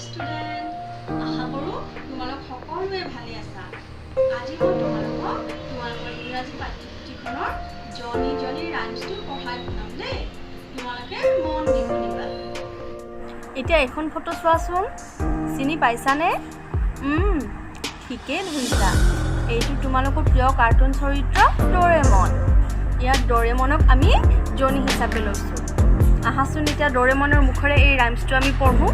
Student. আশা কৰোঁ তোমালোক সকলোৱে ভালে আছা। আজি মই তোমালোকক তোমালোকৰ ইংৰাজী পাঠ্যপুথিখনৰ জনি জনি ৰাইমছটো পঢ়াই শুনাম দেই। তোমালোকে মন দি শুনিবা। এতিয়া এইখন ফটো চোৱাচোন, চিনি পাইছানে? ঠিকেই ধৰিছা, এইটো তোমালোকৰ প্ৰিয় কাৰ্টুন চৰিত্ৰ ডৰেমন। ইয়াত ডৰেমনক আমি জনি হিচাপে লৈছোঁ। আহাচোন, এতিয়া ডৰেমনৰ মুখেৰে এই ৰাইমছটো আমি পঢ়োঁ।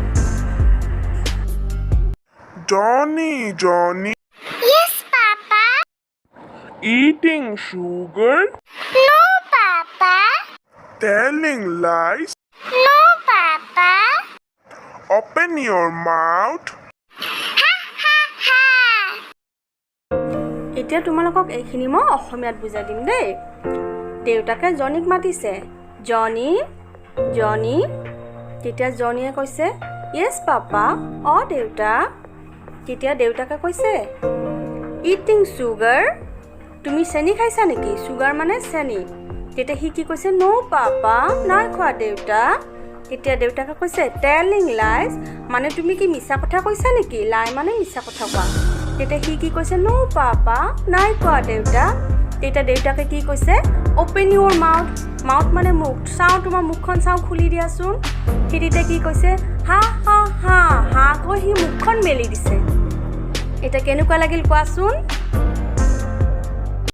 Johnny, Johnny, Yes, Papa. Eating sugar, No, Papa. Telling lies, No, Papa. Open your mouth. Ha ha. এতিয়া তোমালোকক এইখিনি মই অসমীয়াত বুজাই দিম দেই। দেউতাকে জনীক মাতিছে, "জনী, জনী।" তেতিয়া জনীয়ে কৈছে, "য়েছ পাপা", অ দেউতা। তেতিয়া দেউতাকে কৈছে, "ইটিং চুগাৰ", তুমি চেনি খাইছা নেকি? চুগাৰ মানে চেনি। তেতিয়া সি কি কৈছে? "ন' পাপা", নাই খোৱা দেউতা। তেতিয়া দেউতাকে কৈছে, "টেলিং লাইজ", মানে তুমি কি মিছা কথা কৈছা নেকি? লাই মানে মিছা কথা কোৱা। তেতিয়া সি কি কৈছে? "ন' পাপা", নাই কোৱা দেউতা। তেতিয়া দেউতাকে কি কৈছে? "Open your mouth", mouth মানে মুখ। চাওঁ, তোমাৰ মুখখন চাওঁ, খুলি দিয়াচোন। সি তেতিয়া কি কৈছে? "হা হা হা হা" কৈ সি মুখখন মেলি দিছে। এতিয়া কেনেকুৱা লাগিল কোৱাচোন?